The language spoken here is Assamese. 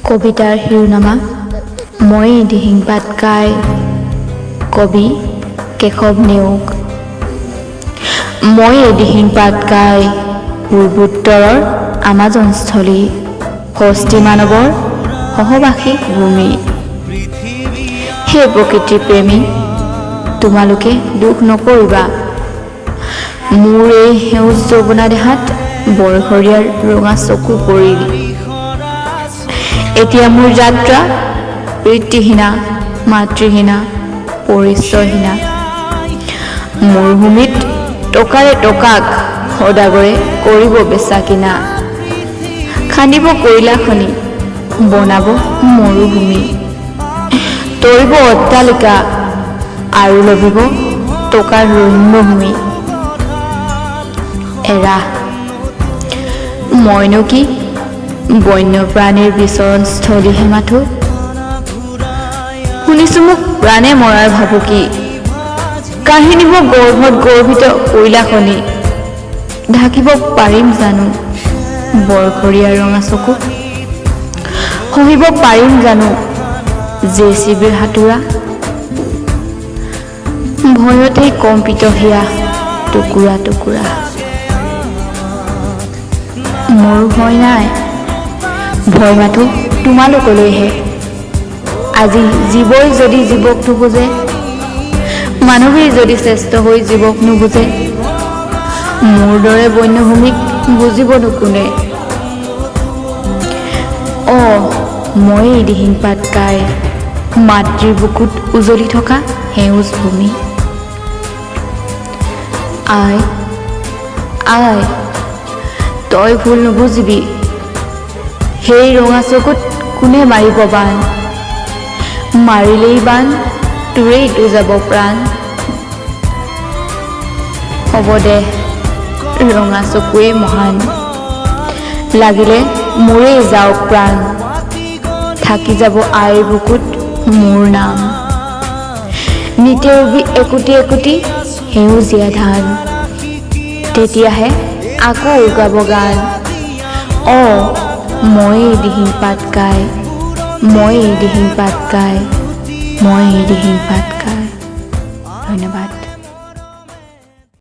কবিতাৰ শিৰোনামা ময়েই দিহিং পাটকাই, কবি কেশৱ নেওগ। ময়েই দিহিং পাটকাই, পূৰ্বোত্তৰৰ আমাজনস্থলী, হস্তি মানৱৰ সহবাসী ভূমি। হে প্ৰকৃতি প্ৰেমী, তোমালোকে দুখ নকৰিবা। মোৰ এই সেউজ যৌৱনা দেহাত বৰঘৰীয়াৰ ৰঙা চকু পৰিল। এতিয়া মোৰ যাত্ৰা পিতৃহীনা, মাতৃহীনা, পৰিচয়হীনা। মৰুভূমিত টকাৰে টকাক সদাগৰে কৰিব বেচা কিনা, খান্দিব কয়লা খনি, বনাব মৰুভূমি, তৰিব অট্টালিকা আৰু লভিব টকাৰ ৰম্যভূমি। এৰা, মইনো কি বন্যপ্ৰাণীৰ বিচৰণস্থলীহে মাথো। শুনিছো মোক প্ৰাণে মৰাৰ ভাবুকি, কাঢ়ি নিব গৰ্ভত গৰ্ভিত কয়লাখনি। ঢাকিব পাৰিম জানো বৰঘৰীয়া ৰঙা চকু? সহিব পাৰিম জানো জে চি বিৰ হাতোৰা? ভয়তেই কম্পিত হিয়া টুকুৰা টুকুৰা। মোৰ ভয় নাই, ভয় মাথো তোমালোকলৈহে। আজি জীৱই যদি জীৱক নুবুজে, মানৱেই যদি শ্ৰেষ্ঠ হৈ জীৱক নুবুজে, মোৰ দৰে বন্যভূমিক বুজিবনো কোনে? অ, ময়েই দিহিং পাটকাই, মাতৃৰ বুকুত উজলি থকা সেউজ ভূমি। আই আই, তই ভুল নুবুজিবি, সেই ৰঙা চকুত কোনে মাৰিব বাণ? মাৰিলেই বাণ তোৰেইতো যাব প্ৰাণ। হ'ব দে, ৰঙা চকুৱেই মহান, লাগিলে মোৰেই যাওক প্ৰাণ, থাকি যাব আইৰ বুকুত মোৰ নাম। নিতে ৰুবি একোটি একোটি সেউজীয়া ধান, তেতিয়াহে আকৌ উগাব গান। অ, ময়েই দিহিং পাটকাই, ময়েই দিহিং পাটকাই, ময়েই দিহিং পাটকাই। ধন্যবাদ।